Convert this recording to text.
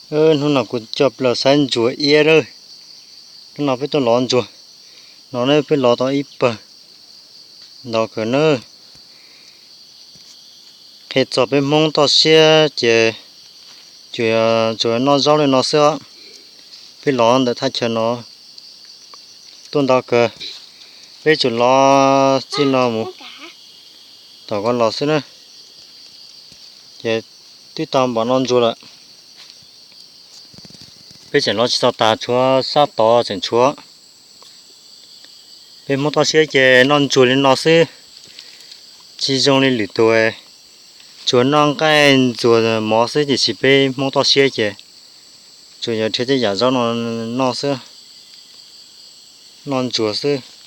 Hnub no kuv coj peb los saib ntsuag iab lawm. Hnub no peb tuaj lov ntsuag no ne, peb lov tau ib pawg ntau kawg na. Qhia txog peb Hmoob toj siab ces tsuas, tsuas noj zaub li no xwb os. Peb lov ntawm thaj chaw no tuaj ntau kawg. Peb tsuas lov txij no mus tom ko los xwb na, ces twb tau npaum no ntsuag lawm. Peb tseem lov tsis tau tas, tshuav sab tod tseem tshuav. Peb Hmoob toj siab ces noj ntsuag li no xwb, tsis zoo li lwm tus, tsuas noj nqaij ntxuag mov xwb, tiam sis peb Hmoob toj siab ces tsuas yog dhia tej yam zaub no noj xwb, noj ntsuag xwb.